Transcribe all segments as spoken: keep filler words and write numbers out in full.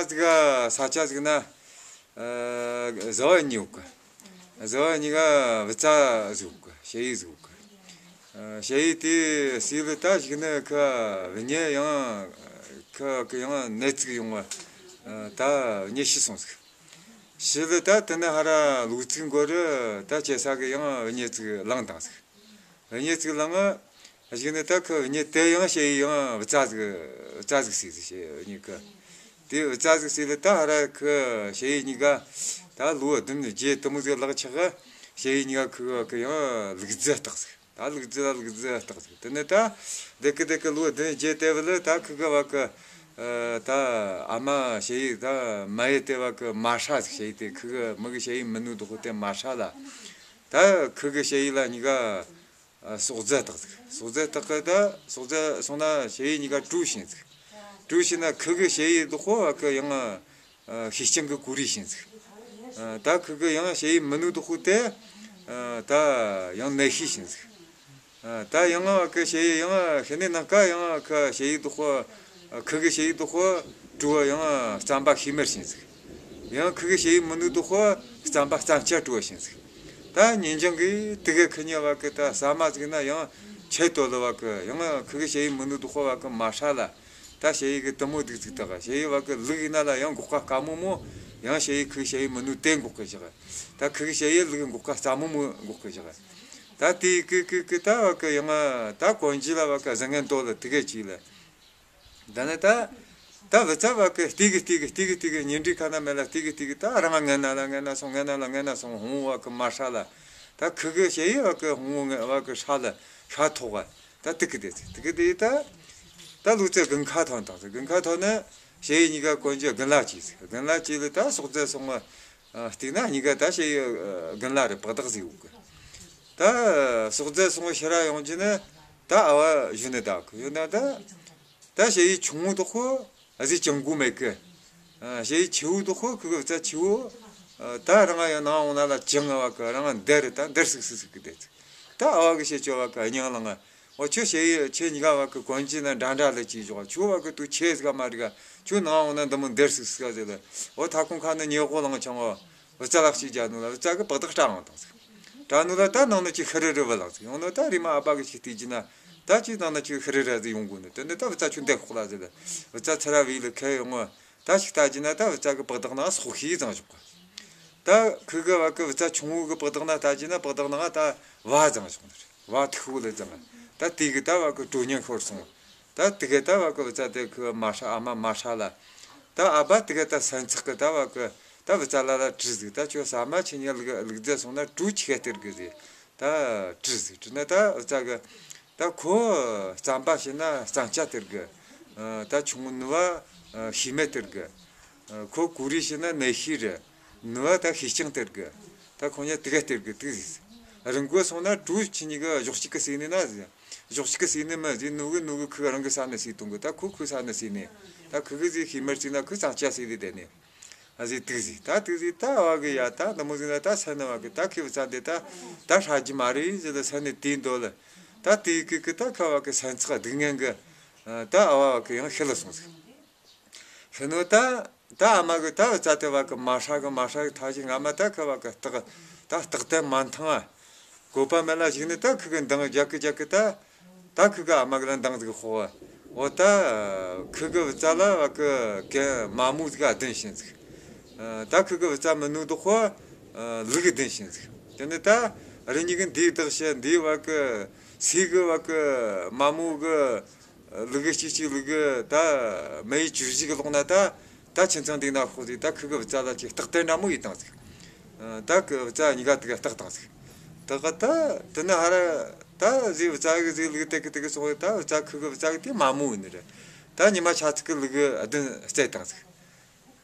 ཟིག་ག་ས་ཆ་ཟིག་ན། ཨ། བཟའ་བ་གཉིས་ཡོད་གི། བཟའ་བ་གཉིས་ཀ་བུ་ཚ་ཟིག་ཡོད་གི། ཞ་ཡི་ཟིག་ཡོད་གི། ཨ། ཞ་ཡི་དེ་སྲས་ལ་ད་གཞུག་ནས་ཁི་བུད་མེད་ཡང་ཁི་གི་ཡང་ནད་ཙིག་ཡོང་བ། ཨ། ད་བུད་མེད་ཤི་སོང་ཟིག། ཤི་ལ་ད་དེ་ནས་ཧར་ལོ་ཙིག་འགོར་ར་ད་ཁྱེད་ས་གི་ཡང་བུད་མེད་ཙིག་ལངས་བཏང་ཟིག། བུད་མེད་ཙིག་ལངས་ང་། གཞུག་ནས་ད་ཁི་བུད་མེད་དེ་ཡང་ཞ་ཡི་ཡང་བུ་ཚ་ཟིག། བུ་ཚ་ཟིག་སྲས་ཟིག། ཞ་ཡི་བུད་མེད་ཁི་དེ་བུ་ཚ་ཟིག་སྲས་ལ་ད་ཧར་ཁི་ཞ་ཡི་གཉིས་ཀ་ད་ལོ་བདུན་བརྒྱད་དེ་མོ་ཟིག་ལག་ཆགས། ཞ་ཡི་གཉིས་ཀ་ཁི་གི་ཡང་ལུག་རྫི་བཏགས་ཟིག། ད་ལུག་རྫི་ལ་ལུག་རྫི་བཏགས་ཟིག། དེ་ནས་ད་དེ་ཁི་དེ་ཁི་ལོ་བདུན་བརྒྱད་དེ་བུ་ལ་ད་ཁི་གི་བ་གི། ཨ། ད་ཨ་མ་ཞ་ཡི་ད་མ་ཡི་དེ་བ་གི་མ་ཧྲ་ཟིག། ཞ་ཡི་དེ་ཁི་གི་མི་གི་ཞ་ཡི་མི་ནུ་དོ་ཁོ་དེ་མ་ཧྲ་ལ། ད་ཁི་གི་ཞ་ཡི་ལ་གཉིས་ཀ་ཨ། སྲོག་རྫི་བཏགས་ཟིག། སྲོག་རྫི་བཏགས་གི་ད་སྲོག་རྫི་སོང་ན་ཞ་ཡི་གཉིས་ཀ་གྲོ་བྱིན་ཟིག། གྲོ་བྱིན་ན་ཁི་གི་ཞ་ཡི་དོ་ཁོ་བ་གི་ཡང་། ཨ། ཤི་རྐྱང་གི་ཀུ་རེ་བྱིན་ཟིག། ཨ། ད་ཁི་གི་ཡང་ཞ་ཡི་མི་ནུ་དོ་ཁོ་དེ། ཨ། ད་ཡང་ནད་ཤི་བྱིན་ཟིག། ཨ། ད་ཡང་བ་གི་ཞ་ཡི་ཡང་ཤི་ནས་ནངས་ཀ་ཡང་ཁི་ཞ་ཡི་དོ་ཁོ། ཨ། ཁི་གི་ཞ་ཡི་དོ་ཁོ་གྲོ་བ་ཡང་རྩམ་པ་ཤེལ་མར་བྱིན་ཟིག། ཡང་ཁི་གི་ཞ་ཡི་མི་ནུ་དོ་ཁོ་རྩམ་པ་རྩམ་སྐྱ་གྲོ་བ་བྱིན་ཟིག། ད་ཉིན་རྒྱང་གི་དེ་གི་ཁི་གཉིས་བ་གི་ད་ཟ་མ་ཟིག་ན་ཡང་ཆད་དོ་ལ་བ་གི་ཡང་ཁི་གི་ཞ་ཡི་མི་ནུ་དོ་ཁོ་བ་གི་མ་ཧྲ་ལ། ད་ཞ་ཡི་གི་དེ་མོ་སྡུག་ཟིག་དག། ཞ་ཡི་བ་གི་ལུག་ཡིན་ན་ལ་ཡང་མགོ་ཀ་དཀར་མོ་མོ། ཡང་ཞ་ཡི་ཁི་ཞ་ཡི་མི་ནུ་དེ་མགོ་ཀ་བཞག། ད་ཁི་གི་ཞ་ཡི་ལུག་མགོ་ཀ་རྩ་མོ་མོ་མགོ་ཀ་བཞག། ད་དེ་གི་གི་གི་ད་བ་གི་ཡང་ད་གོན་རྒྱུ་ལ་བ་གི་བཟང་ངན་དོ་ལ་དེ་གི་ཅིག་ལ། ད་ནི་ད། ད་བུ་ཚ་བ་གི་སྟེ་གི་སྟེ་གི་སྟེ་གི་སྟེ་གི་ཉིན་དྲི་ཁ་ན་མེད་ལ་སྟེ་གི་སྟེ་གི་ད་རང་ང་ངན་ན་ལ་ངན་ན་སོང་། ངན་ན་ལ་ངན་ན་སོང་། ཧོང་བ་གི་མ་ཧྲ་ལ། ད་ཁི་གི་ཞ་ཡི་བ་གི་ཧོང་བ་གི་ཧྲ་ལ་ཤ་ཐོག་བ། ད་དེ་གི་དེ་ཚེ་དེ་གི་དེ་ད། ད་ལུག་རྫི་དགུན་ཁ་ཐོན་དང་ཚེ་དགུན་ཁ་ཐོན་ནི་ཞ་ཡི་གཉིས་ཀ་གོན་རྒྱུ་དགུན་ལ་ཅི་ཟིག། དགུན་ལ་ཅི་ལ་ད་སྲོག་རྫི་སོང་བ། ཨ། སྟེང་ན་གཉིས་ཀ་ད་ཞ་ཡི་དགུན་ལ་རེ་པག་དག་ཟིག་ཡོད་གི། ད་སྲོག་རྫི་སོང་བ་ཕྱིར་ར་ཡོང་རྒྱུ་ནི་ད་ཨ་བ་གཞོན་ནི་ད་གི་ཡོད་ན་ད། ད་ཞ་ཡི་ཆུང་ངུ་དོ་ཁོ་ཨ་ཟི་ཅང་གོ་མེད་གི། ཨ། ཞ་ཡི་ཆེ་བོ་དོ་ཁོ་ཁི་གི་བུ་ཚ་ཆེ་བོ། ཨ། ད་རང་ཡང་ནང་འོང་ན་ལ་ཅང་ང་བ་གི་རང་འདར་ད་འདར་སིག་སིག་སིག་གི་བསྡད་ཚེ། ད་ཨ་བ་གི་བཤད་ཆོ་བ་གི་སྙིང་ལང་ང་། འོ་ཁྱོད་ཞ་ཡི་ཁྱེད་གཉིས་ཀ་བ་གི་གོན་རྒྱུ་ན་འདྲ་འདྲ་ལ་ཅིག་ཞོག། ཁྱོད་བ་གི་དུ་ཆེ་ཟིག་མ་རིག་ག། ཁྱོད་ནང་འོང་ན་འདི་མོ་འདར་སིག་སིག་ག་ཟེར་ལ། འོ་ཐ་ཁོང་ཁ་ནི་ཉེ་གོ་ལང་ཆང་བ། བུ་ཚ་ལག་ཅིག་རྒྱ་ནུ་ལ་བུ་ཚ་གི་པག་དག་སྐྲ་འོང་དང་ཟིག། སྐྲ་ནུ་ལ་ད་ནང་ནི་ཅིག་ཧི་རི་རི་བུ་ལག་ཟིག། ཡོང་ནི་ད་རི་མ་ཨ་པ་གི་ཅིག་བལྟས་རྒྱུ་ན། ད་ཅིག་ནང་ནི་ཅིག་ཧི་རི་རི་ཟིག་ཡོང་གོ་ནི། དེ་ནི་ད་བུ་ཚ་ཆུ་འདེགས་ཁོག་ལ་ཟིག་ལ། བུ་ཚ་ཚ་ར་བི་ལ་ཁ་ཡོང་ངོ་། ད་ཅིག་ལྟ་རྒྱུ་ན་ད་བུ་ཚ་གི་པག་དག་ན་སོག་ཤི་ཙང་ཞོག་ག། ད་ཁི་གི་བ་གི་བུ་ཚ་ཆུང་ངུ་གི་པག་དག་ན་ལྟ་རྒྱུ་ན་པག་དག་ན་ད་བ་ཙང་ཞོག་ནི་རེད། བ་ཐིག་པོ་ལ་ཙང་། ད་དེ་གི་ད་བ་གི་གྲོ་ཉན་ཤོར་སོང་། ད་དེ་གི་ད་བ་གི་བུ་ཚ་དེ་གི་མ་ཧྲ་ཨ་མ་མ་ཧྲ་ལ། ད་ཨ་བ་དེ་གི་ད་སན་ཚག་གི་ད་བ་གི་ད་བུ་ཚ་ལ་ལ་དྲི་ཟིག། ད་ཁྱོད་ཟ་མ་ཆི་ཉི་ལུག་ལུག་རྫི་སོང་ན་གྲོ་ཆི་ག་སྟེར་གི་ཟིག། ད་དྲི་ཟིག། དྲི་ན་ད་བུ་ཚ་གི་ད་ཁོ་རྩམ་པ་བྱིན་ན་རྩམ་སྐྱ་སྟེར་གི། ཨ། ད་ཆུང་ངུ་ནུ་བ་ཤེས་མེད་སྟེར་གི། ཨ། ཁོ་ཀུ་རེ་བྱིན་ན་ནད་ཤེས་རེད། ནུ་བ་ད་ཤེས་རྐྱང་སྟེར་གི། ད་ཁོ་ཉ་དེ་ག་སྟེར་གི་དུག་ཟིག། རིང་གོ་སོང་ན་གྲོ་ཁྱེད་གཉིས་ཀ་གཞོགས་གཅིག་གི་ཟོས་ནི་ན་ཟིག། གཞོགས་གཅིག་གི་ཟོས་ནི་མི་ཟིག། ནུ་གི་ནུ་གི་ཁུ་རང་གི་ས་ནི་ཟོས་གཏོང་གི། ད་ཁོ་ཁོ་ས་ནི་ཟོས་ནི། ད་ཁུ་གི་ཟིག་ཤེས་མེད་ཟིག་ན་ཁོ་རྩམ་སྐྱ་ཟོས་ཏེ་བསྡད་ནི། ཨ་ཟིག་དུག་ཟིག། ད་དུག་ཟིག། ད་བ་གི་ཡ་ད་འདི་མོ་ཟིག་ན་ད་སན་ནི་བ་གི་ད་ཁི་བུ་ཚ་འདི་ད་ད་ཧྲ་རྒྱུ་མ་རེད་ཟེར་ལ་སན་ནི་དེ་འདོད་ལ། ད་དེ་གི་གི་ད་ཁ་བ་གི་སན་ཚག་སྡུག་བསྔལ་གི། ཨ། ད་ཨ་བ་བ་གི་ཡང་ཤི་ལ་སོང་ཟིག། ཤི་ནོ་ད། ད་ཨ་མ་གི་ད་བུ་ཚ་དེ་བ་གི་མ་ཧྲ་གི་མ་ཧྲ་གི་ཐ་ཞིག་ང་མ་ད་ཁི་བ་གི་རྟགས། ད་རྟགས་དེ་མ་འཐང་ང་། བཀོད་པ་མེད་ལ་གཞུག་ནི་ད་ཁི་གི་འདང་རྒྱག་གི་རྒྱག་གི་ད། ད་ཁི་གི་ཨ་མ་གི་ལ་འདང་ཟིག་ཕོག་བ། འོ་ད་ཁི་གི་བུ་ཚ་ལ་བ་གི་གན་མ་མོ་ཟིག་ག་བདུན་བྱིན་ཟིག། ཨ། ད་ཁི་གི་བུ་ཚ་མི་ནུ་དོ་ཁོ། ཨ། ལུག་གི་བདུན་བྱིན་ཟིག། དེ་ནི་ད་རི་གཉིས་གི་འདིའི་བདག་བྱེད་འདིའི་བ་གི་སི་གི་བ་གི་མ་མོ་གི། ལུག་གི་སྐྱིད་ཀྱི་ལུག་གི་ད་མེ་ཡི་ཇུ་ཞིག་ལོག་ན་ད། ད་ཁྱིམ་ཚང་འདི་ན་ཤོག་ཟིག། ད་ཁི་གི་བུ་ཚ་ལ་ཅིག་རྟགས་དེ་འདྲ་མོ་ཡིས་བཏང་ཟིག། ཨ། ད་ཁི་བུ་ཚ་གཉིས་ཀ་དེ་ག་རྟགས་བཏང་ཟིག། ད་ག་ད་དེ་ནི་ཧ་ར་ད་ཟིག་བུ་ཚ་གི་ཟིག་ལུག་དེ་གི་དེ་གི་སོང་བས། ད་བུ་ཚ་ཁི་གི་བུ་ཚ་གི་དེ་མ་མོ་ཡིན་ནི་རེད། ད་ཉི་མ་ཆ་ཚིག་གི་ལུག་གི་བདུན་རྩེ་བཏང་ཟིག།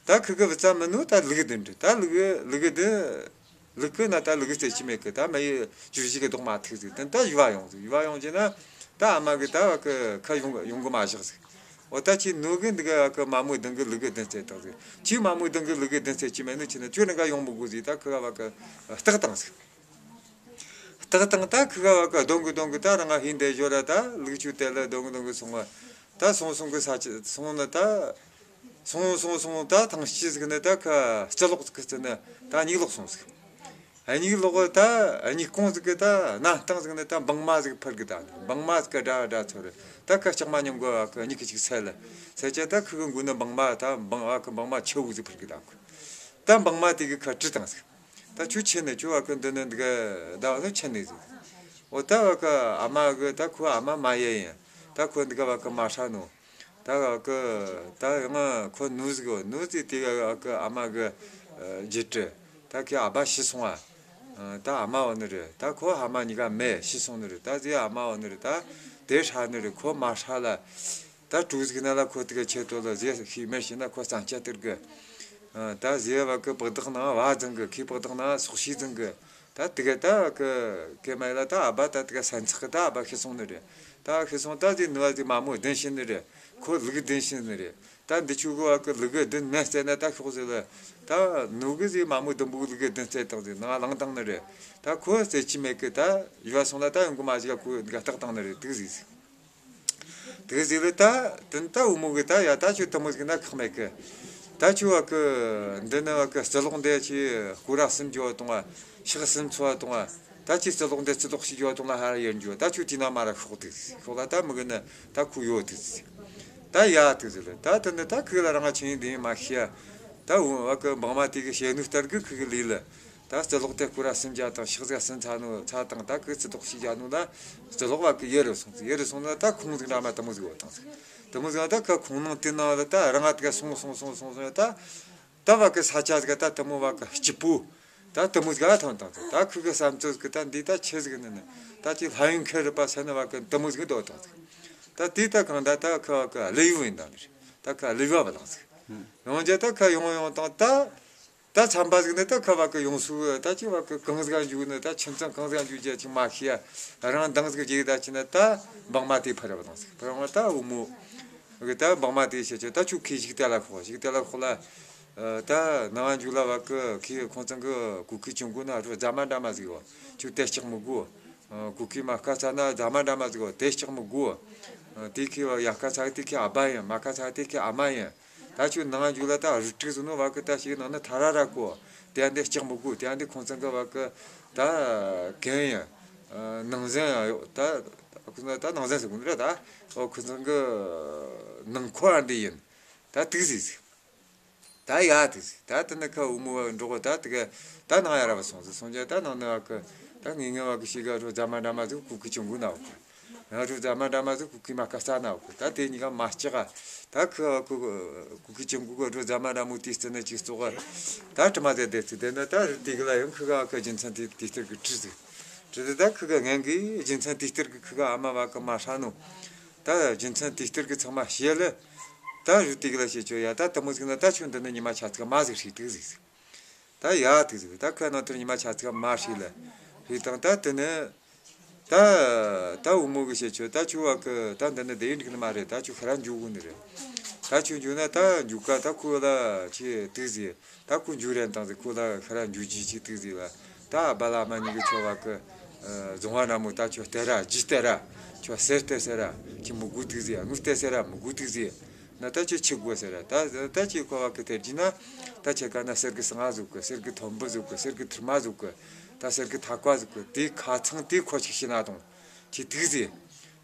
ད་ཁི་གི་བུ་ཚ་མི་ནུ་ད་ལུག་བདུན་རེད། ད་ལུག་ལུག་བདུན། ལུག་གི་ན་ད་ལུག་རྩེ་ཅི་མེད་གི། ད་མེ་ཡི་ཇུ་ཞིག་གི་རྡོག་མ་ཐུག་ཟིག། དེ་ད་ཡུ་བ་ཡོང་ཟིག། ཡུ་བ་ཡོང་རྒྱུ་ན་ད་ཨ་མ་གི་ད་བ་གི་ཁ་ཡོང་ཡོང་གི་མ་བཞག་ཟིག། འོ་ད་ཁྱེད་ནུ་གི་འདི་ག་གི་མ་མོ་བདུན་གི་ལུག་གི་བདུན་རྩེ་བཏང་ཟིག། ཁྱེད་མ་མོ་བདུན་གི་ལུག་གི་བདུན་རྩེ་ཅི་མེད་ནི་ཁྱེད་ནི་ཁྱོད་ནི་ག་ཡོང་མི་དགོས་ཟིག། ད་ཁི་ག་བ་གི་རྟགས་བཏང་ཟིག། རྟགས་བཏང་། ད་ཁི་ག་བ་གི་གདོང་གི་གདོང་གི་ད་རང་ང་ཧིན་དེ་ཞོར་ར་ད་ལུག་ཆུ་དེ་ལ་གདོང་གི་གདོང་གི་སོང་བ། ད་སོང་སོང་གི་ས་ཆ་སོང་ནི་ད། སོང་སོང་སོང་། ད་ཐང་སྐྱ་ཟིག་ནི་ད་ཁ་རྩི་ལོག་ཟིག་གི་རྩི་ནི་ད་སྙིགས་ལོག་སོང་ཟིག། སྙིགས་ལོག་ད་སྙིགས་གོང་ཟིག་གི་ད་སྣ་ཐང་ཟིག་ནི་ད་སྦང་མ་ཟིག་འཕུར་གི་ད། སྦང་མ་ཟིག་གི་སྒྲ་སྒྲ་ཚོར། ད་ཁ་ལྕགས་མ་ཉམས་གོ་ཨ་ཁ་སྙིགས་གི་ཅིག་སེལ། སེལ་ཆ་ད་ཁུ་གི་མགོ་ནི་སྦང་མ་ད་སྦང་ཨ་ཁ་སྦང་མ་ཆེ་བོ་ཟིག་འཕུར་གི་ད་ཁུ། ད་སྦང་མ་དེ་གི་ཁ་དྲི་བཏང་ཟིག། ད་ཁྱོད་ཆི་ནི། ཁྱོད་བ་ཀི་འདི་ནི་འདི་ག་ད་བ་ནི་ཆི་ནི་ཟིག། འོ་ད་བ་ཀི་ཨ་མ་གི་ད་ཁོ་ཨ་མ་མ་ཡེ་ཡིན། ད་ཁོ་འདི་ག་བ་ཀི་མ་ཧྲ་ནོ། ད་བ་ཀི་ད་ཡང་ཁོ་ནུ་ཟིག་གོ། ནུ་ཟིག་དེ་ག་བ་ཀི་ཨ་མ་གི་ཨ་རྒྱུ་དྲི། ད་ཁི་ཨ་བ་ཤི་སོང་ཨ། ད་ཨ་མ་བ་ནི་རེད། ད་ཁོ་ཨ་མ་གཉིས་ཀ་མེད་ཤི་སོང་ནི་རེད། ད་ཟེ་ཨ་མ་བ་ནི་རེད། ད་དེ་ཧྲ་ནི་རེད། ཁོ་མ་ཧྲ་ལ། ད་གྲོ་ཟིག་ན་ལ་ཁོ་དེ་ག་ཆེ་ཏོ་ལ་ཟེ་ཤི་མེར་ཤི་ན་ཁོ་ཙང་ཆ་དེར་གི། ཨ། ད་ཟེ་བ་གི་པག་དག་ནང་བ་ཛང་གི། ཁི་པག་དག་ནང་སོག་ཤི་ཛང་གི། ད་དེ་ག་ད་གི་ཀེ་མ་ལ་ད་ཨ་བ་ད་དེ་ག་སན་ཚག་གི་ད་ཨ་བ་ཤི་སོང་ནི་རེད། ད་ཤི་སོང་ད་ཟེ་ནུ་བ་ཟེ་མ་མོ་བདུན་ཤི་ནི་རེད། ཁོ་ལུག་བདུན་ཤི་ནི་རེད། ད་འདི་ཆུ་གི་བ་གི་ལུག་བདུན་མེད་བཙལ་ན་ད་ཤོག་ཟེ་ལ། ད་ནུ་གི་ཟེ་མ་མོ་བདུན་པོ་ལུག་བདུན་བཙལ་བཏང་ཟེ་ནང་ལངས་བཏང་ནི་རེད། ད་ཁོ་བཙལ་ཆི་མེད་གི། ད་ཡུལ་བ་སོང་ལ་ད་ཡོང་གི་མ་ཞིག་ག་ཁོ་འདི་ག་བཏགས་བཏང་ནི་རེད། དེ་གི་ཟེ། དེ་ཟེ་ལ་ད་དེ་ད་བུ་མོ་གི་ད་ཡ་ད་ཁྱོད་དེ་མོ་ཟིག་ན་ཁག་མེད་གི། ད་ཁྱོད་བ་གི་འདི་ནི་བ་གི་རྩི་ལོག་འདི་ཁྱོས་སྐོར་ར་གསུམ་འགྱོ་བ་དང་བ། ཕྱག་གསུམ་འཚོ་བ་དང་བ། ད་ཁྱོས་རྩི་ལོག་འདི་རྩི་ལོག་ཤི་འགྱོ་བ་དང་ལ་ཧ་ར་ཡར་འགྱོ། ད་ཁྱོད་དེ་ན་མ་ར་ཤོག་དེ་ཟེ། ཤོག་ལ་ད་མི་གི་ནི་ད་ཁོ་ཡོད་དེ་ཟེ། ད་ཡ་དེ་ཟེ་ལ། ད་དེ་ནི་ད་ཁི་ལ་རང་ང་ཆི་ཡིན་འདི་ཡིན་མ་ཤེས་ཡ། ད་བུ་བ་གི་སྦང་མ་དེ་གི་བཤད་ནོ་ལྟར་གི་ཁི་གི་ལས་ལ། ད་རྩི་ལོག་དེ་སྐོར་ར་གསུམ་བརྒྱབ་དང་ཕྱག་ཟིག་གསུམ་འཚོ་ནོ་འཚོ་དང་། ད་ཁི་རྩི་ལོག་ཤི་བརྒྱབ་ནོ་ལ་རྩི་ལོག་བ་གི་ཡུལ་ལ་སོང་ཟིག། ཡུལ་ལ་སོང་ན་ད་ཁོང་ཟིག་འདྲ་མ་དེ་མོ་ཟིག་ཡོད་དང་ཟིག། དེ་མོ་ཟིག་ད་ཁི་ཁོང་ནང་དེ་ནང་ལ་ད་རང་ང་དེ་ག་སོང་སོང་སོང་སོང་སོང་ད། ད་བ་གི་ས་ཆ་ཟིག་ད་དེ་མོ་བ་གི་སྐྱིད་པོ། ད་དེ་མོ་ཟིག་ཨ་ཐོན་དང་ཟིག། ད་ཁི་གི་བསམ་ཚུལ་ཟིག་ད་འདི་ད་ཆི་ཟིག་ནི་ནི། ད་ཅིག་ལྷ་ཡུལ་མཁར་རི་པ་ས་ནི་བ་གི་དེ་མོ་ཟིག་འདོད་དང་ཟིག། ད་དེ་ད་གང་ད་ད་ཁི་བ་གི་ལི་ཡུལ་ཡིན་དང་ནི་རེད། ད་ཁི་ལི་བ་བ་དང་ཟིག། ཡོང་རྒྱུ་ད་ཁི་ཡོང་ཡོང་དང་ད། ད་ཚན་པ་ཟིག་ནི་ད་ཁ་བ་གི་ཡོང་སུ་ད་ཅིག་བ་གི་གང་ཟིག་འཇུག་ནི། ད་ཁྱིམ་ཚང་གང་ཟིག་འཇུག་རྒྱུ་ཅིག་མ་ཤེས་ཡ། རང་མདང་ཟིག་རྒྱུག་ད་ཅི་ན་ད་སྦང་མ་དེ་ཕར་བ་དང་ཟིག། ཕར་བ་ད་བུ་མོ་གི་ད་སྦང་མ་དེ་བཤད་ཆོག། ད་ཁྱོད་ཁི་ཞིག་དེ་ལ་ཤོག། ཞིག་དེ་ལ་ཤོག་ལ། ད་ནང་འཇུག་ལ་བ་གི་ཁི་ཁོང་ཚང་གི་གོ་ཁི་ཆུང་གོ་ན་རོ་རྫ་མ་འདྲ་མ་ཟིག་ཡོད། ཁྱོད་དེ་ལྕགས་མི་དགོས། གོ་ཁི་མ་ཁ་ཚ་ན་རྫ་མ་འདྲ་མ་ཟིག་ཡོད། དེ་ལྕགས་མི་དགོས། དེ་ཁི་བ་ཡ་ཁ་ཚ་དེ་ཁི་ཨ་བ་ཡིན། མ་ཁ་ཚ་དེ་ཁི་ཨ་མ་ཡིན། ད་ཁྱོད་ནང་འཇུག་ལ་ད་རུ་དྲུག་ཟེར་ནོ་བ་གི་ད་ཞིག་ནང་ན་ཐ་ར་ར་གོ། དེ་ཡང་འདི་ལྕགས་མི་དགོས། དེ་ཡང་འདི་ཁོང་ཚང་གི་བ་གི་ད་གན་ཡིན། ནང་ཟན་ཡང་ཡོད། ད་ཁོ་ཚང་ད་ནང་ཟན་ཟེར་གོ་ནི་ར། ད་ཨོ་ཁོ་ཚང་གི་ནང་ཁོ་ཨ་འདི་ཡིན། ད་དུག་ཟིག་ཟིག། ད་ཡ་དུག་ཟིག། ད་དེ་ནི་ཁ་བུ་མོ་འགྲོགས་གོ། ད་དེ་ག་ད་ནང་ཡ་ར་བ་སོང་ཟིག། སོང་རྒྱ་ད་ནང་ནི་བ་གི་ད་ངེ་ངེ་བ་གི་ཞིག་ག་རོ་རྫ་མ་འདྲ་མ་ཟིག་གོ་ཁི་ཆུང་གོ་ན་བ་གི། ང་རོ་རྫ་མ་འདྲ་མ་ཟིག་གོ་ཁི་མ་ཁ་ས་ན་བ་གི། ད་དེ་གཉིས་ཀ་མ་ལྕགས་ག། ད་ཁི་བ་གི་གོ་ཁི་ཆུང་གོ་གི་རོ་རྫ་མ་འདྲ་མོ་དེ་སྟེང་ན་ཅིག་ཙོག་ག། ད་དྲི་མ་ཟེར་དེ་ཚིག་དེ་ནི་ད་རུ་དེ་གི་ལ་ཡང་ཁི་ག་བ་གི་རྒྱུ་མཚན་དེ་དེ་ལྟར་གི་དྲི་ཟིག། དྲི་དེ་ད་ཁི་ག་ངན་གི་རྒྱུ་མཚན་དེ་ལྟར་གི་ཁི་ག་ཨ་མ་བ་གི་མ་ཧྲ་ནོ། ད་རྒྱུ་མཚན་དེ་ལྟར་གི་ཚང་མ་བཤད་ལ། ད་རུ་དེ་གི་ལ་བཤད་ཆོག་ཡ། ད་དེ་མོ་ཟིག་ན་ད་ཁྱོད་འདི་ནི་ཉི་མ་ཆ་ཚིག་མ་ཟིག་ཧྲིག་དུག་ཟིག། ད་ཡ་དུག་ཟིག། ད་ཁ་ནང་དེར་ཉི་མ་ཆ་ཚིག་མ་ཧྲིག་ལ། ཧྲིག་དང་ད་དེ་ནི། ད་ད་བུ་མོ་གི་བཤད་ཆོག། ད་ཁྱོད་བ་གི་ད་འདི་ནི་བསྡད་ཡིན་འགྲིག་ནི་མ་རེད། ད་ཁྱོད་ཁ་ར་འཇུག་དགོས་ནི་རེད། ད་ཁྱོད་འཇུག་ན་ད་འཇུག་ག་ད་ཁོ་ལ་ཆི་དུག་ཟིག། ད་ཁོ་འཇུག་རན་དང་ཟིག། ཁོ་ལ་ཁ་ར་འཇུག་རྒྱུ་ཆི་དུག་ཟིག་ལ། ད་བ་ལ་མ་ཉིད་གི་ཁྱོད་བ་གི་ཨ་རྫོང་བ་འདྲ་མོ་ད་ཁྱོད་སྟེར་ར་རྒྱུ་སྟེར་ར། ཁྱོད་གསེར་སྟེར་ཟེར་ར་ཁྱོད་མི་དགོས་དུག་ཟིག། དངུལ་སྟེར་ཟེར་ར་མི་དགོས་དུག་ཟིག། ན་ད་ཁྱོད་ཆི་དགོས་ཟེར་ར། ད་ད་ཁྱོད་ཁོ་བ་གི་སྟེར་རྒྱུ་ན། ད་ཁྱོད་ག་ན་གསེར་གི་སྲང་ང་ཟིག་གི། གསེར་གི་ཐོམ་བུ་ཟིག་གི། གསེར་གི་ཐུར་མ་ཟིག་གི། ད་གསེར་གི་ཐག་པ་ཟིག་གི། དེ་ཁ་ཚང་དེ་ཁོ་ཅིག་ཤི་ན་དང་། ཁྱོད་དུག་ཟིག།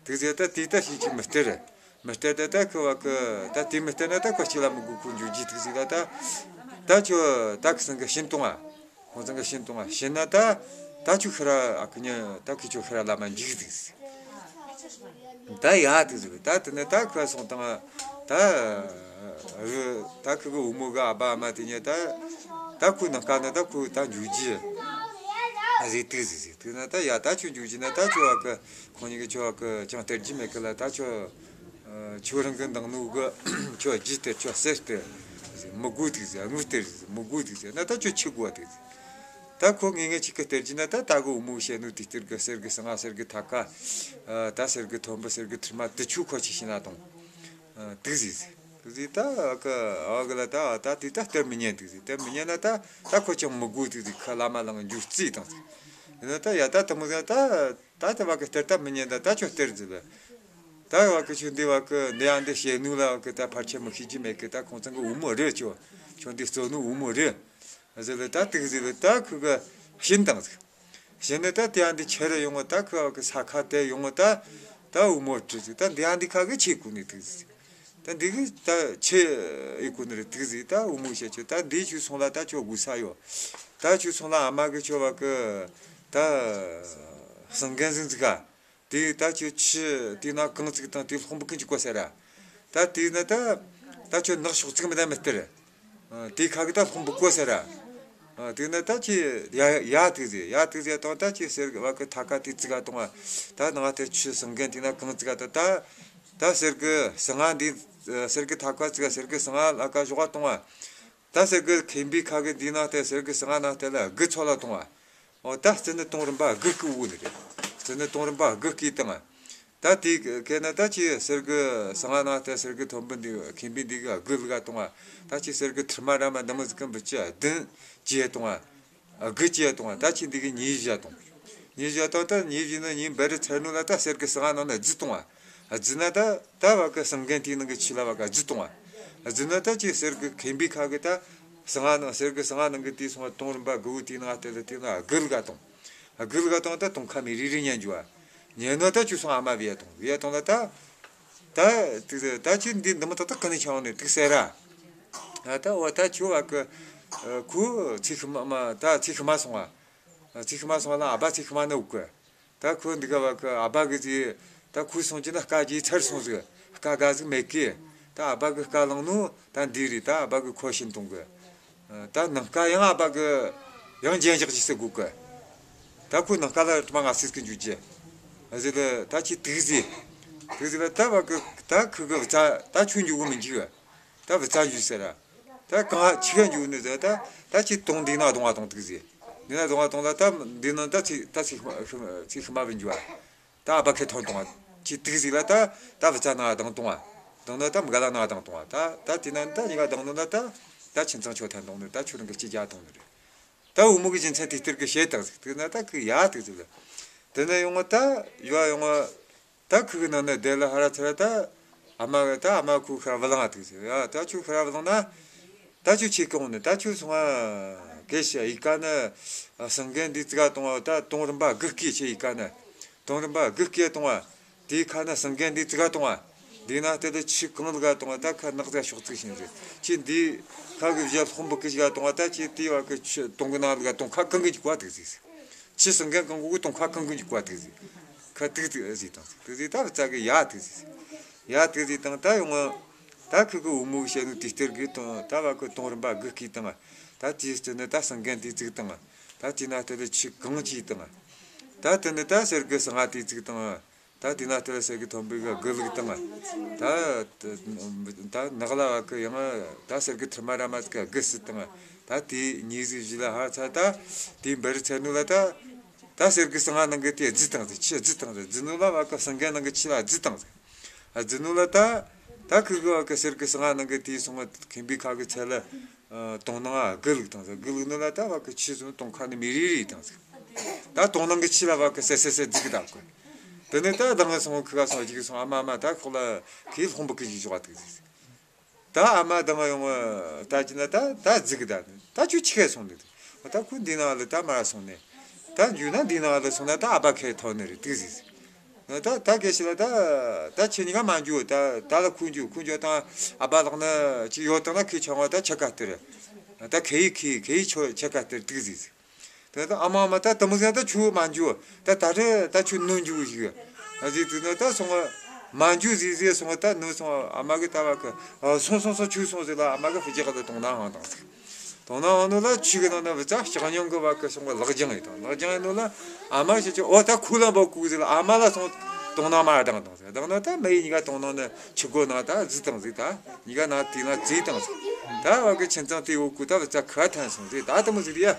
དུག་ཟིག། ད་དེ་ད་ཁྱོད་ཅིག་མི་སྟེར། མི་སྟེར། ད་ད་ཁོ་བ་གི་ད་དེ་མི་སྟེར་ན་ད་ཁོ་གཅིག་ལ་མི་དགོས། ཁོ་འཇུག་རྒྱུ་དུག་ཟིག་ལ། ད་ད་ཁྱོད་ད་ཁི་སང་གི་ཤིན་ཏོང་ང་། ཁོང་ཚང་གི་ཤིན་ཏོང་ང་ཤི་ན་ད་ད་ཁྱོད་ཁི་ར་ཨ་ཁུ་ཉི་ད་ཁི་ཁྱོད་ཁི་ར་ལ་མ་འཇིག་དུག་ཟིག། ད་ཡ་དུག་ཟིག། ད་དེ་ནི་ད་ཁི་སོང་དང་ད་རུ་ད་ཁི་གི་བུ་མོ་གི་ཨ་བ་ཨ་མ་དེ་ཉིད་ད་ད་ཁོ་ནང་ཀ་ནི་ད་ཁོ་ད་འཇུག་རྒྱུ་ཨ་ཟིག་དུག་ཟིག་ཟིག། དུག་ན་ད་ཡ་ད་ཁྱོད་འཇུག་རྒྱུ་ན་ད་ཁྱོད་བ་གི་ཁོང་གཉིས་གི་ཁྱོད་བ་གི་ཅང་སྟེར་རྒྱུ་མེད་གི་ལ། ད་ཁྱོད་ཨ་ཁྱོད་རང་གི་འདང་ནོ་གི་ཁྱོད་རྒྱུ་སྟེར། ཁྱོད་གསེར་སྟེར་ཟིག། མི་དགོས་དུག་ཟིག། དངུལ་སྟེར་ཟིག། མི་དགོས་དུག་ཟིག། ན་ད་ཁྱོད་ཆི་དགོས་དུག་ཟིག། ད་ཁོ་ངེ་ངེ་ཅིག་གི་སྟེར་རྒྱུ་ན་ད་ད་གི་བུ་མོ་བཤད་ནོ་དེ་སྟེར་གི། གསེར་གི་སྲང་ང་། གསེར་གི་ཐག་ཁ། ཨ་ད་གསེར་གི་ཐོམ་བུ། གསེར་གི་ཐུར་མ་དེ་ཆོ་ཁོ་ཅིག་ཤི་ན་དང་། ཨ་དུག་ཟིག་ཟིག། དུག་ཟིག། ད་ཨ་གི་ཨ་གི་ལ་ད་ད་དེ་ད་སྟེར་མི་ཉན་དུག་ཟིག། སྟེར་མི་ཉན་ན་ད་ད་ཁོ་ཅང་མི་དགོས་དུག་ཟིག། ཁ་ལ་མ་ལང་འཇུ་རྩིས་དང་ཟིག། ཡིན་ན་ད་ཡ་ད་དེ་མོ་ཟིག་ད་ད་དེ་བ་གི་སྟེར་ད་མི་ཉན། ད་ད་ཁྱོད་སྟེར་ཟིག་ལ། ད་བ་གི་ཁྱོད་འདི་བ་གི་འདི་ཡང་འདི་བཤད་ནུས་ལ་བ་གི་ད་ཕལ་ཆེར་མི་ཤེས་ཀྱི་མེད་གི། ད་ཁོང་ཚང་གི་བུ་མོ་རེད། ཁྱོད་ཁྱོད་འདི་གཙོ་ནུ་བུ་མོ་རེད་ཟེར་ལ། ད་དེ་གི་ཟེར་ལ་ད་ཁོ་གི་བྱིན་བཏང་ཟིག། བྱིན་ནས་ད་དེ་ཡང་འདི་ཁྱེར་ཡོང་བ། ད་ཁོ་བ་གི་ས་ཁ་དེ་ཡོང་བ། ད་ད་བུ་མོ་བྲིས་ཟིག། ད་འདི་ཡང་འདི་ཁ་གི་ཆེ་གོ་ནི་དེ་གི་ཟིག། ད་འདི་གི་ད་ཆེ་ཡི་གོ་ནི་རེད། དེ་གི་ཟིག། ད་བུ་མོ་བཤད་ཆོག། ད་འདི་ཁྱོད་སོང་ལ་ད་ཁྱོད་དགོས་ས་ཡོད། ད་ཁྱོད་སོང་ལ་ཨ་མ་གི་ཁྱོད་བ་གི་ད་སང་གན་ཟིག་ཟིག་ག། དེ་ད་ཁྱོད་ཆུ་དེ་ན་གང་ཙིག་དང་དེ་སློང་བུ་གི་འཇུག་གོ་ཟེར་ར། ད་དེ་ན་ད་ད་ཁྱོད་ནག་ཤོག་ཙིག་མི་ད་མི་སྟེར། ཨ། དེ་ཁ་གི་ད་སློང་བུ་གོ་ཟེར་ར། ཨ། དེ་ན་ད་ཁྱོད་ཡ་ཡ་དེ་ཟེར། ཡ་དེ་ཟེར་དང་ད་ཁྱོད་གསེར་གི་བ་གི་ཐ་ཁ་དེ་ཙིག་ག་གཏོང་བ། ད་ནང་དེ་ཆུ་སང་གན་དེ་ན་གང་ཙིག་ག་ད་ད་ད་གསེར་གི་སང་ང་འདི་གསེར་གི་ཐ་ཁ་ཙིག་ག་གསེར་གི་སང་ང་ལ་ཁ་ཞོག་ག་གཏོང་བ། ད་གསེར་གི་ཁེམ་བུའི་ཁ་གི་འདི་ནང་དེ་གསེར་གི་སང་ང་ནང་དེ་ལ་དགུ་ཚོ་ལ་གཏོང་བ། ཨོ། ད་རྩི་ནི་དུང་རིམ་པ་དགུ་བསྐུས་བོ་ནི་རེད། རྩི་ནི་དུང་རིམ་པ་དགུ་བསྐུས་དང་། ད་དེ་གན་ན་ད་ཁྱོད་གསེར་གི་སང་ང་ནང་དེ་གསེར་གི་ཐོན་བུ་འདི་ཁེམ་བུ་འདི་གི་དགུ་ལ་ག་གཏོང་བ། ད་ཁྱོད་གསེར་གི་ཐུར་མ་ར་མ་འདི་མོ་ཟིག་གི་འབུ་ཅི་བདུན་ཅི་གཏོང་བ། དགུ་ཅི་གཏོང་བ། ད་ཁྱོད་འདི་གི་ཉི་བཞི་གཏོང་། ཉི་བཞི་གཏོང་། ད་ཉི་བཞི་ནི་ཉིན་བེ་རི་ཚར་ནུ་ལ་ད་གསེར་གི་སང་ང་ནང་ན་རྫི་གཏོང་བ། རྫི་ན་ད་ད་བ་གི་སང་གན་དེའི་ནང་གི་ཆུ་ལ་བ་གི་རྫི་གཏོང་བ། རྫི་ན་ད་ཁྱོད་གསེར་གི་ཁེམ་བུའི་ཁ་གི་ད་སང་ང་ནང་གསེར་གི་སང་ང་ནང་གི་དེ་སོང་བ་དུང་རིམ་པ་དགུ་བོ་དེའི་ནང་དེ་ལ་དེ་ན་དགུ་ལ་ག་གཏོང་། དགུ་ལ་ག་གཏོང་། ད་དུང་ཁ་མི་རེ་རེ་ཉན་རྒྱུ་བ། ཉན་ནོ་ད་ཁྱོད་སོང་ཨ་མ་བེ་ཡ་གཏོང་། བེ་ཡ་གཏོང་ལ་ད་ད་དེ་ད་ཁྱོད་འདི་འདི་མོ་ད་ད་ག་ནས་ཆང་ནས་དུག་ཟེར་ར། ད་ད་འོ་ད་ཁྱོད་བ་གི་ཁུ་ཚིག་ཤི་མ་མ་ད་ཚིག་ཤི་མ་སོང་བ། ཚིག་ཤི་མ་སོང་བ་ལ་ཨ་བ་ཚིག་ཤི་མ་ནི་འུག་གི། ད་ཁོ་འདི་ག་བ་གི་ཨ་བ་གི་ཟི། ད་ཁོ་སོང་གི་ན་སྐ་གི་ཚར་སོང་ཟིག། སྐ་ག་ཟིག་མེད་གི། ད་ཨ་བ་གི་སྐ་ལང་ནུ་ད་འདི་རེད། ད་ཨ་བ་གི་ཁོ་བྱིན་གཏོང་གི། ད་ནང་སྐ་ཡང་ཨ་བ་གི་ཡང་རྒྱན་བཞག་ཅིག་ཟེར་དགོས་གི། ད་ཁོ་ནང་སྐ་ལ་དུ་མ་ང་སིས་གི་འཇུ་རྒྱུ། ཨ་ཟི་ལ་ད་ཁྱོད་དུག་ཟི། དུག་ཟི་ལ་ད་བ་གི་ད་ཁུ་གི་བ་ཚ་ད་ཁྱོད་འཇུ་གི་མི་འཇུ་གི། ད་བུ་ཚ་འཇུ་ཟེར་ར། ད་གང་ཆི་ག་འཇུ་ནི་ཟེར། ད་ད་ཁྱོད་དུང་འདི་ན་གཏོང་བ་གཏོང་དུག་ཟེར། འདི་ན་གཏོང་བ་གཏོང་ད་ད་འདི་ན་ད་ཚིག་ད་ཚིག་ཤི་མ་ཚིག་ཤི་མ་བུ་འཇུ་བ། ད་ཨ་བ་ཁེ་ཐོན་གཏོང་བ། ཁྱོད་དུག་ཟེར་ལ་ད་ད་བུ་ཚ་ན་གཏོང་གཏོང་བ། གཏོང་ན་ད་མི་ག་ལ་ན་གཏོང་གཏོང་བ། ད་ད་དེ་ན་ད་ཉི་ག་གཏོང་ནོ་ན་ད་ད་ཁྱིམ་ཚང་ཆོ་ཐན་གཏོང་ནི། ད་ཁྱོད་རང་གི་སྐྱིད་རྒྱ་གཏོང་ནི་རེད། ད་བུ་མོ་གི་སྦྱིན་ཚན་དེ་ལྟར་གི་བཤད་དང་ཟིག། དེ་ན་ད་གི་ཡ་དུག་ཟེར་ལ། དེ་ན་ཡོང་བ་ད་ཡོ་ཡོང་བ། ད་ཁུ་གི་ནང་ན་བསྡད་ལ་ཧ་ར་ཚ་ར་ད་ཨ་མ་གི་ད་ཨ་མ་ཁུ་ཁ་ར་བུ་ལང་ང་དུག་ཟེར། ཡ་ད་ཁྱོད་ཁ་ར་བུ་ལང་ན་ད་ཁྱོད་ཆི་གི་འོང་ནི། ད་ཁྱོད་སོང་ང་གེ་ཤ་ཡི་ག་ན་སང་གན་འདི་ཙིག་ག་གཏོང་བ། ད་དུང་རིམ་པ་དགུ་བསྐུས་ཆེ་ཡི་ག་ན་དུང་རིམ་པ་དགུ་བསྐུས་གཏོང་བ། དེའི་ཁ་ན་སང་གན་འདི་ཙིག་ག་གཏོང་བ། འདི་ན་ལྟ་ལ་ཆུ་གང་ལ་ག་གཏོང་བ། ད་ཁ་ནག་ཙིག་ཤོག་ཙིག་ཤིང་ཟེར། ཁྱོད་འདི་ཁ་གི་བཞི་སློང་བུ་གི་ཞིག་ག་གཏོང་བ། ད་ཁྱོད་དེ་བ་གི་ཆུ་དུང་གི་ནང་ལ་ག་གཏོང་ཁ་གང་གི་འཇུག་པ་དུག་ཟེར། ཆུ་སང་གན་གང་གོ་གི་དུང་ཁ་གང་གི་འཇུག་པ་དུག་ཟེར། ཁ་དུག་དུག་ཟེར་དང་དུག་ཟེར། ད་བུ་ཚ་གི་ཡ་དུག་ཟེར། ཡ་དུག་ཟེར་དང་ད་ཡོང་ང་། ད་ཁུ་གི་བུ་མོ་གི་བཤད་ནོ་དེ་ལྟར་གི་དང་ད་བ་གི་དུང་རིམ་པ་དགུ་བསྐུས་དང་། ད་དེའི་སྟེང་ན་ད་སང་གན་དེ་བཙུགས་དང་། ད་དེ་ན་ལྟ་ལ་ཆུ་གང་ཅིག་དང་། ད་དེ་ནི་ད་གསེར་གི་སང་ང་དེ་བཙུགས་དང་། ད་དེ་ན་ལྟ་ལ་གསེར་གི་ཐོན་བུ་གི་དགུ་ལུག་དང་། ད་ད་ནག་ལ་བ་གི་ཡང་ད་གསེར་གི་ཐུར་མ་ར་མ་ཟིག་གི་དགུ་སྲིད་དང་། ད་དེ་ཉི་ཟིག་བཞི་ལ་ཧ་ཚ་ད་དེ་འབར་ཚར་ནུ་ལ་ད་ད་གསེར་གི་སང་ང་ནང་གི་དེ་རྫི་དང་ཟིག། ཆུ་རྫི་དང་ཟིག། རྫི་ནུ་ལ་བ་གི་སང་གན་ནང་གི་ཆུ་ལ་རྫི་དང་ཟིག། རྫི་ནུ་ལ་ད་ད་ཁུ་གི་བ་གི་གསེར་གི་སང་ང་ནང་གི་དེ་སོང་བ་ཁེམ་བུའི་ཁ་གི་ཚལ་ལ། ཨ། དུང་ནང་ང་དགུ་ལུག་དང་ཟིག། དགུ་ལུག་ནི་ལ་ད་བ་གི་ཆུ་སོང་དུང་ཁ་ནི་མི་རེ་རེ་དང་ཟིག། ད་དུང་ནང་གི་ཆུ་ལ་བ་གི་སེ་སེ་སེ་རྫི་གི་ད་གོ། དེ་ནས་ད་དང་ང་སོང་ཁུ་ག་སོང་ཅིག་སོང་ཨ་མ་ཨ་མ་ད་ཁོ་ལ་ཁོའི་སློང་བུ་གི་ཞིག་ཞོག་དུག་ཟེར། ད་ཨ་མ་དང་ང་ཡོང་ད་ཅི་ན་ད་ད་རྫི་གི་ད་ད་ཁྱོད་ཆི་ག་སོང་ནི། ད་ཁོ་འདི་ནང་ལ་ད་མ་སོང་ནི། ད་འཇུ་ན་འདི་ནང་ལ་སོང་ན་ད་ཨ་བ་ཁེ་ཐོན་ནི་རེད་དུག་ཟེར། ད་ད་གེ་ཤི་ལ་ད་ད་ཁྱེད་གཉིས་ཀ་མ་འཇུ། ད་ད་ལ་ཁུ་འཇུ། ཁུ་འཇུ་དང་ཨ་བ་ལག་ན་ཅི་ཡོད་དང་ན་ཁོའི་ཆང་བ་ད་ཆ་ག་སྟེར། ད་ཁེ་ཡི་ཁེ་ཁེ་ཡི་ཆོ་ཆ་ག་སྟེར་དུག་ཟེར། ད་ད་ཨ་མ་ཨ་མ་ད་དེ་མོ་ཟེར་ད་ཁྱོད་མ་འཇུ། ད་ད་རེ་ད་ཁྱོད་ནུ་འཇུ་ཞིག། ཨ་ཟེར་དུས་ན་ད་སོང་བ་མ་འཇུ་ཟེར་ཟེར་སོང་བ། ད་ནུ་སོང་བ་ཨ་མ་གི་ད་བ་གི་ཨ་སོང་སོང་སོང་ཁྱོད་སོང་ཟེར་ལ་ཨ་མ་གི་ཕི་རྒྱག་ལ་དུང་ནང་ཧང་དང་ཟེར། དུང་ནང་ཧང་ནུ་ལ་ཆུ་གི་ནང་ན་བུ་ཚ་ལྕགས་སྙིང་གི་བ་གི་སོང་བ་ལག་རྒྱང་ཡི་དང་། ལག་རྒྱང་ཡི་ནུ་ལ་ཨ་མ་ཞིག་ཅིག་ཨོ་ད་ཁུ་ལ་འབོ་ཁུ་ཟེར་ལ་ཨ་མ་ལ་སོང་དུང་ནང་མ་དང་དང་ཟེར། དང་ན་ད་མི་ཡི་གཉིས་ཀ་དུང་ནང་ནི་ཆུ་སྒོ་ནང་ད་རྫི་དང་ཟེར། ད་གཉིས་ཀ་ནང་དེ་ན་རྫི་དང་ཟེར། ད་བ་གི་ཁྱིམ་ཚང་དེ་འོག་གུ་ད་བུ་ཚ་ཁ་ཐན་སོང་ཟེར། ད་དེ་མོ་ཟེར་ཡ།